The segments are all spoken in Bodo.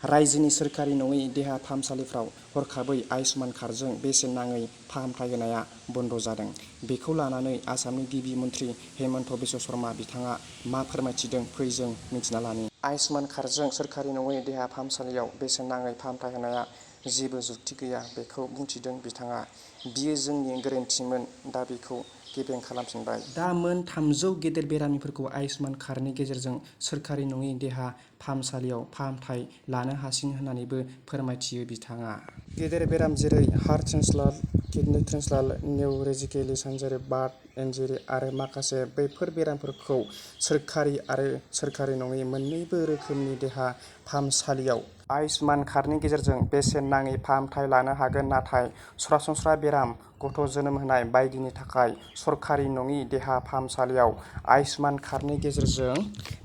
रायजोनि सोरखारि नङै देहा फाहामसालिफ्राव हरखाबै आयुष्मान कार्डजों बेसेन नाङै फाहामथाय होनाया बन्द जादों। बेखौ लानानै आसामनि गिबि मन्थ्रि हेमन्त बिश्व शर्मा बिथाङा मा फोरमायथिदों फै जों मिथिना लानि। आयुष्मान कार्डजों सोरखारि नङै देहा फाहामसालियाव बेसेन नाङै फाहामथाय होनाया जेबो जुक्ति गैया बेखौ बुंथिदों बिथाङा। बियो जोंनि गोरोन्थिमोन, दा बेखौ गेबें खालामफिनबाय। दा मोन 300 गेदेर बेरामिफोरखौ आयुष्मान कार्डनि गेजेरजों सोरखारि नङि देहा फाहामसालियाव फाहामथाय लानो हासिगोन होन्नानैबो फोरमायथियो बिथाङा। गेदेर बेराम जेरै heart transplant, kidney transplant, निउर'लजिकेल surgery, बार्न इन्जुरि आरो माखासे बैफोर बेरामफोरखौ सोरखारि आरो सोरखारि नङि मोन्नैबो रोखोमनि देहा फाहामसालियाव आयुष्मान कार्डनि गेजेरजों बेसेन नाङै फाहामथाय लानो हागोन। नाथाय सरासनस्रा बेराम, गथ' जोनोम होनाय बायदिनि थाखाय सरखारि नङि देहा फाहामसालियाव आयुष्मान कार्डनि गेजेरजों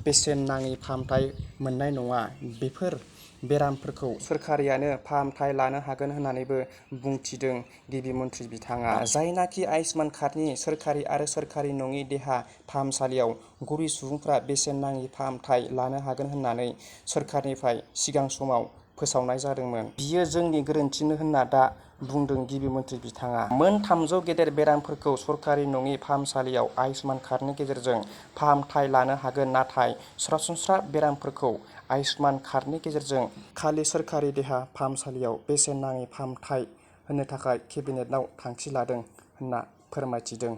बेसेन नाङै फाहामथाय मोननाय नङा। बेफोर बेरामफोरखौ सोरखारियानो फाहामथाय लानो हागोन होन्नानैबो बुंथिदों गिबि मन्थ्रि बिथाङा। जायनाखि आयुष्मान कार्डनि सोरखारि आरो सोरखारि नङि देहा फाहामसालियाव गरिब सुबुंफ्रा बेसेन नाङै फाहामथाय लानो हागोन होन्नानै सोरखारनिफ्राय सिगां समाव फोसावनाय जादोंमोन। बियो जोंनि गोरोन्थिमोन होन्ना दा बुंदों गिबि मन्थ्रि बिथाङा। मोन 300 गेदेर बेरामफोरखौ सरखारि नङि फाहामसालियाव आयुष्मान कार्डनि गेजेरजों फाहामथाय लानो हागोन। नाथाय सरासनस्रा बेरामफोरखौ आयुष्मान कार्डनि गेजेरजों खालि सोरखारि देहा फाहामसालियाव बेसेन नाङै फाहामथाय होनो थाखाय केबिनेटआव थांखि लादों होन्ना फोरमायथिदों।